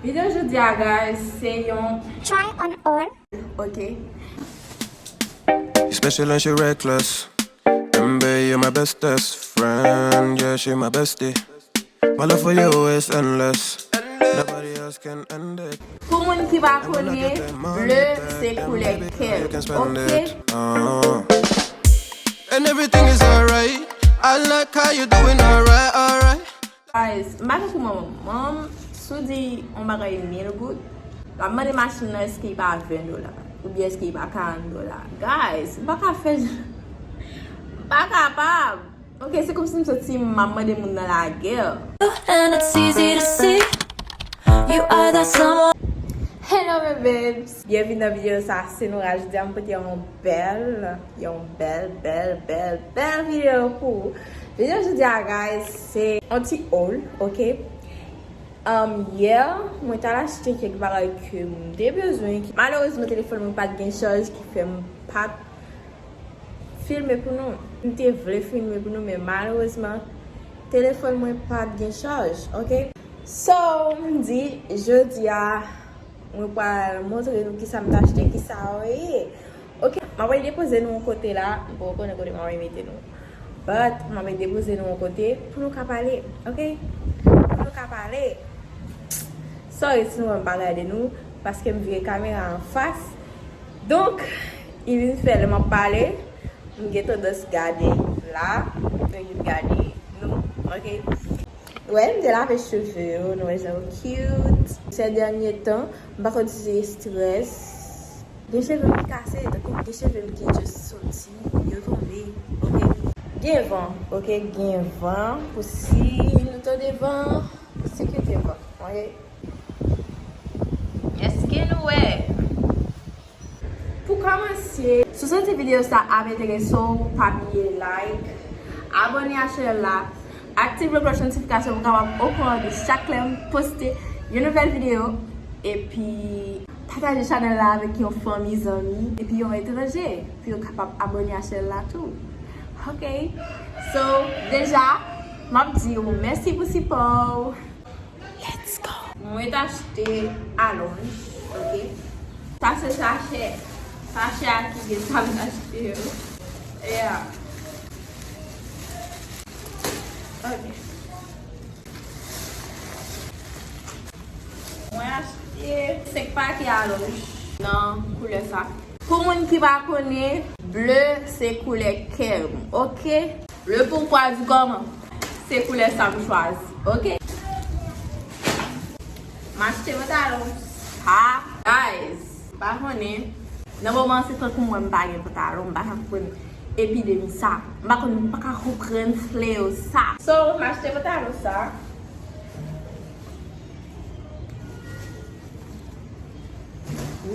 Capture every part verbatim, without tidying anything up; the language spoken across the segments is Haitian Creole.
Videyo jodi a, guys, se yon try on all. Ok. You special and she reckless. Baby, you're my bestest friend. Yeah, she my bestie. My love for you is endless. Nobody else can end it. Pou moun ki pa konnen, ble se koulè kè. Ok. And everything is alright. I like how you doing alright, alright. Guys, m pa tankou manman m. Manman m, si w di yon bagay mil goud, l ap mande machin nan èske li pa ven dola, oubyen èske li pa karant dola. Guys, m pa ka fè, m pa kapab. Ok, se kòmsi m santi m ap mande moun nan lagè. And it's easy to see you are that someone. Hello my babes. Byenvini nan videyo sa, se Noura. Jodi a m pote yon bèl, yon bèl, bèl, bèl, bèl videyo pou ou. Videyo jodi a, guys, se yon ti haul, ok? Um, yè, mwen t al achte kèk bagay ke m te bezwen. Malerezman, telefòn mwen pa t gen chaj, ki fè m pa t filme pou nou. M te vle filme pou nou, men malerezman, telefòn mwen pa t gen chaj, ok? So, m di, jodi a, mwen pral montre nou kisa m t achte, kisa yo ye. Ok, m ap depoze nou yon kote la, m poko konnen kote m ap mete nou. But, m ap depoze nou yon kote pou nou ka pale, ok? Pou nou ka pale. Sorry si nou wè m pa gade nou, paske m vire kamera anfas. Donk, li vin fè lè m ap pale, m gen tandans gade la, m vin gade nou, ok? Wè, m te lave cheve yo, nou wè jan yo cute. Sè dènye tan, m pa konn si se estrès. Gen cheve m ki kase, tankou gen cheve m ki just soti, yo tonbe, ok? Gen van, ok? Gen van, pou si nou tande van, sekirite van, ok? Èske nou wè? Pou kòmanse, si w santi videyo sa ap enterese w, pa bliye like, abòne a chanèl la, aktive klòch notifikasyon pou w kapab okouran de chak lè m poste yon nouvèl videyo, epi pataje chanèl la avèk yon fanmi, zanmi, epi yon etranje, pou yo kapab abòne a chanèl la tou. Ok? So, deja, m ap di w mèsi pou sipò w. Let's go! Mwen t achte alonj, ok? Sa se sachè, sachè a ki gen sa m t achte yo. Yeah. Ok. Mwen achte senk pake alonj nan koulè sa. Pou moun ki pa konnen, ble se koulè kè m, ok? Le pourquoi du comment, se koulè sa m chwazi, ok? M achte pantalon sa, guys, m pa konnen, nan moman se tankou mwen m pa gen pantalon, m pa ka konprann epidemi sa, m pa konn, m pa ka konprann fleo sa. So, m achte pantalon sa.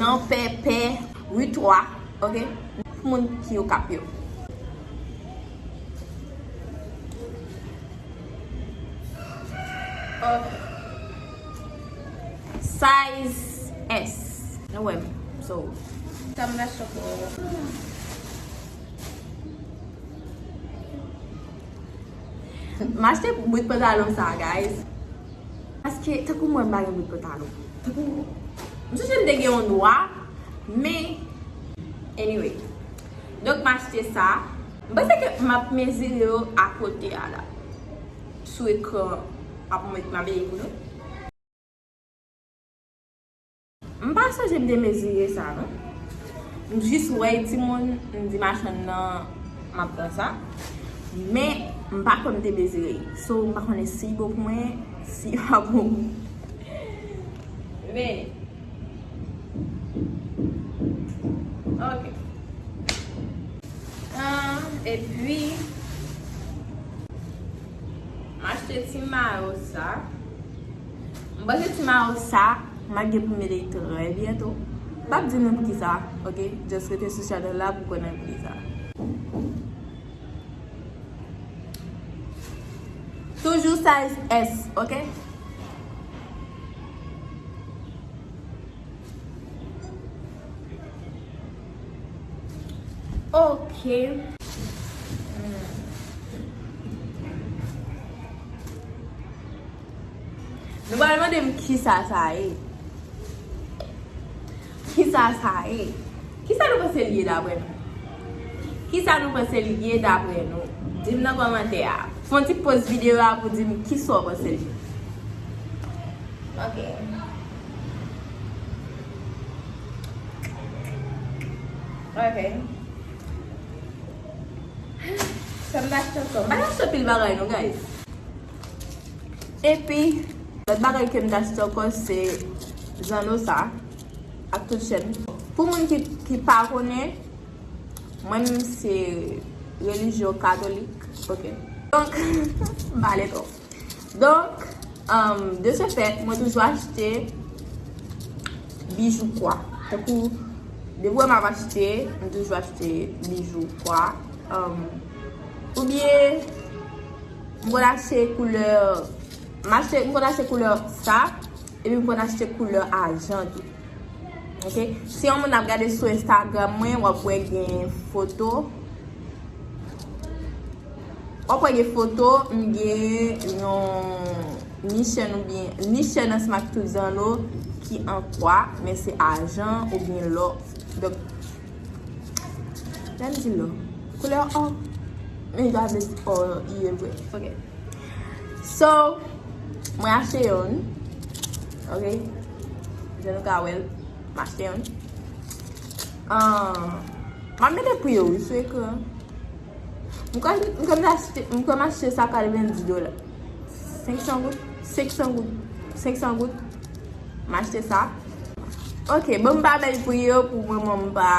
Nan Pèpè, ri twa, ok? Pou moun ki Okap yo. Ok. Size S. Nou wè m. So, sa m achte ankò. M achte bout pantalon sa, guys. Paske, tankou mwen, m pa gen bout pantalon. Tankou, m sonje m te gen yon nwa, men, anyway. Donk, m achte sa. M panse ke m ap mezire yo akote a la. Sou ekran, m ap met, m ap mete pou nou. M pa sonje m te mezire sa, non. M jis wè timoun, m di machann nan, m ap pran sa. Men, m pa kwè m te mezire. So, m pa konnen si bon pou mwen, si pa bon. Men, ok. Ah, epi, m achte ti mayo sa. M panse ti mayo sa, m ap gen pou m mete l trè byento. M p ap di nou poukisa, ok? Just rete sou chanèl la pou konnen poukisa. Toujou size S, ok? Ok. Hmm. Nou pral mande m Kisa sa ye? Kisa sa ye? Kisa nou panse li ye dapre nou? Kisa nou panse li ye dapre nou? Di m nan kòmantè a. Fè yon ti poz videyo a pou di m kisa w panse li ye. Ok. Ok. Sa m ta achte ankò? M pa t achte anpil bagay non, guys. Epi, lòt bagay ke m t achte ankò, se zanno sa, ak tout chèn. Pou moun ki, ki pa konnen, mwen menm se relijyon katolik, ok? Donk, m pale twòp. Donk, um, de ce fait, mwen toujou achte bijou kwa. Tankou, depi w wè m ap achte, m toujou achte bijou kwa. Um, oubyen, m konn achte koulè, m achte, m konn achte koulè sa, epi m konn achte koulè ajan tou. Ok? Si yon moun ap gade sou Instagram mwen, w ap wè gen foto. W ap wè gen foto, m gen yon ni chèn oubyen, ni chèn ansanm ak tout zanno ki an kwa, men se ajan oubyen lò. Donk, lè m di lò, koulè ò, men li ta vle di ò, li ye vre. Ok. So, mwen achte youn. Ok? Jan nou ka wè l, m achte youn. Ah, m ap mete pri yo, wi, sou ekran. M kwè, m kwè m t achte, m kwè m achte sa katrevenndis dola. Senk san goud? Senk san goud. Senk san goud. M achte sa. Ok, bon, m pa bay pri yo pou mwen, mwen, m pa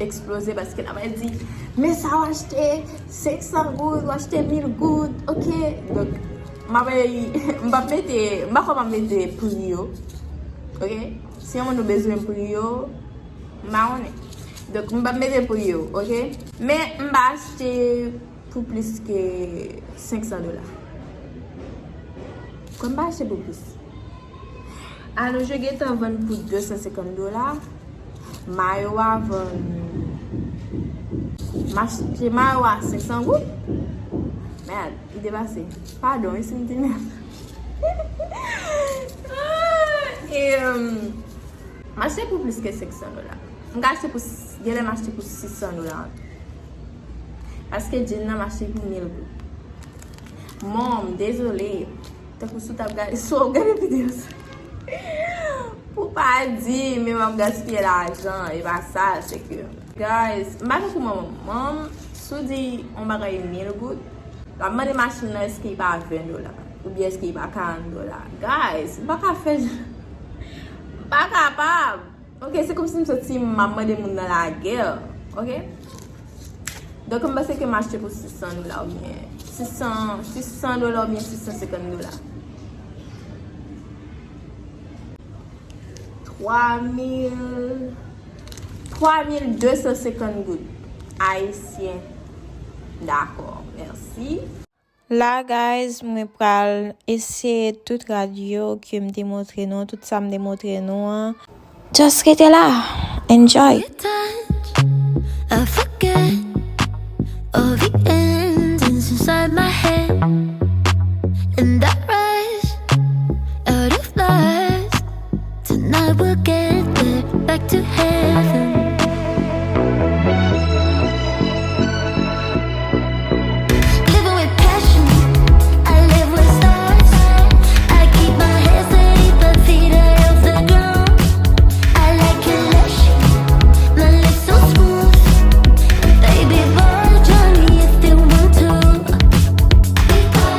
eksploze, paske n ap di, men sa w achte senk san goud, w achte mil goud, ok? Donk, m ap, m p ap mete, m pa kwè m ap mete pri yo, ok? Si yon moun nou bezwen pri yo, m pa konnen. Donk, m p ap mete pri yo, ok? Men, m pa achte pou plis ke senk san dola. Kòm m pa achte pou plis. Alonje gentan vann pou de san senkant dola. Mayo a vann. M achte mayo a senk san goud. Mèd, li depase. Padon, wi, si m di mèd. Ah, e, um, M achte pou plis ke senk san dola. M ka achte pou, genlè m achte pou sis san dola. Paske djin nan m achte pou mil goud. Mom, dezole. Tankou si w t ap gade, si w ap gade videyo sa. Pou pa di, men m ap gaspiye lajan. E pa sa, se ke, guys, m pa tankou manman m. Manman m, si w di yon bagay mil goud, l ap mande machin nan èske li pa ven dola, oubyen èske li pa karant dola. Guys, m pa ka fè, m pa kapab. Ok, se kòmsi m santi m ap mande moun nan lagè. Ok? Donk, m panse ke m achte pou sis san dola oubyen sis san, sis san dola oubyen sis san senkant dola. Twa mil, twa mil de san senkant goud ayisyen. Dakò, mèsi. La, guys, mwen pral eseye tout rad yo ke m te montre nou an, tout sa m te montre nou an. Just rete la. Enjoy. Your touch, I forget all the endings inside my head. And I rise out of lies. Tonight we'll get there, back to heaven. Living with passion, I live with stars. I keep my head steady, but feet are off the ground. I like your lashes, my lips so smooth. Baby boy, join me if you want to. We got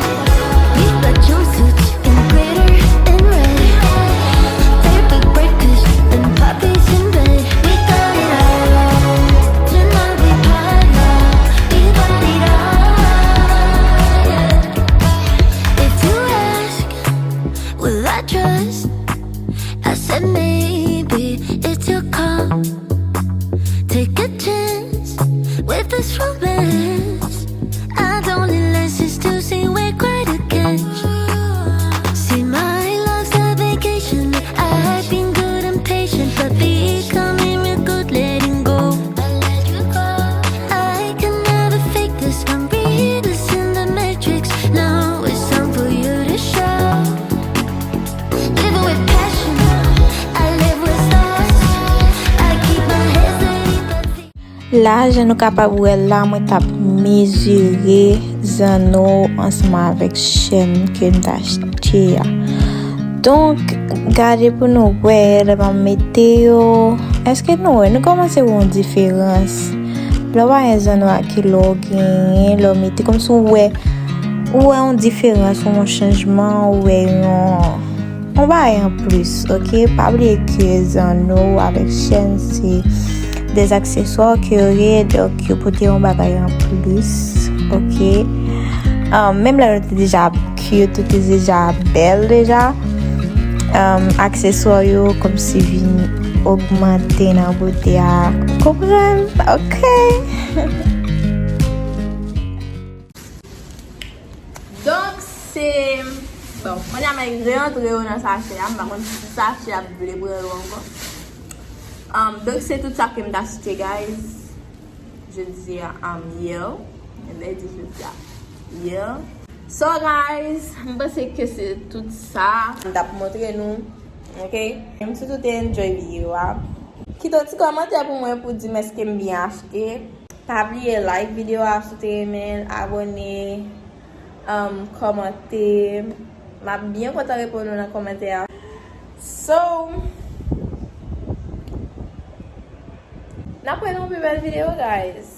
La, jan nou kapab wè la, mwen t ap mezire zanno ansanm avèk chèn ke m t achte a. Donk, gade pou nou wè, lè m ap mete yo, èske nou wè, nou kòmanse wè yon diferans. Lè w pa gen zanno a ki lè w genyen, lè w mete, kòmsi w wè, ou wè yon diferans, ou wè yon chanjman, ou wè yon, yon bagay an plis, oke? Pa bliye ke zanno avèk chèn se de akseswa ke yo ye, donk yo pote yon bagay an plis, oke? Um, menm lè nou te deja cute, nou te deja bèl deja, um, akseswa yo kòmsi vin ogmante nan bote a. Konprann? Oke. Donk, se, bon, kounye a m reantre yo nan sachè a, m pa konn si sachè a vle pran yo ankò. Um, donk, se tout sa ke m t achte, guys. Jodi a, um, yeah. Lè di jodi a, yeah. So, guys, m panse ke se tout sa m t ap montre nou, oke? M sitou te enjoy videyo a. Kite yon ti kòmantè pou mwen pou di m èske m byen achte. Pa bliye like videyo a si w te renmen l, abòne, um, kòmante. M ap byen kontan reponn ou nan kòmantè a. So, n ap wè nan yon pi bèl videyo, guys.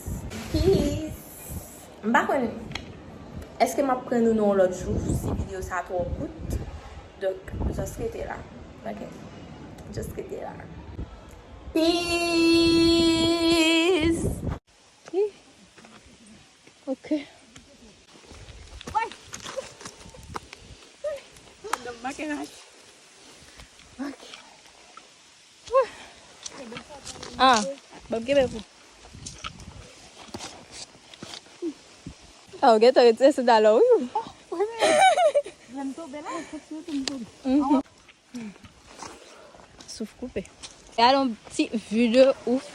Peace. M pa konn èske m ap pran nou nan yon lòt jou si videyo sa twò kout. Donk, just rete la. Ok. Just rete la. Peace. Ih. Ok. Makiaj. Ok. Ah, ban m kenbe pou. Ah, ou gentan retire sandal ou, wi. Lè m tonbe la, fòk se yo tonbe. Mhm. Souf koupe. Gade yon ti view de ouf.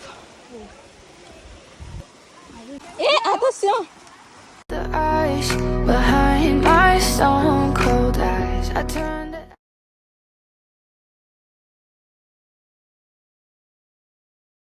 Eh, atansyon! The ice behind my stone cold eyes. I turn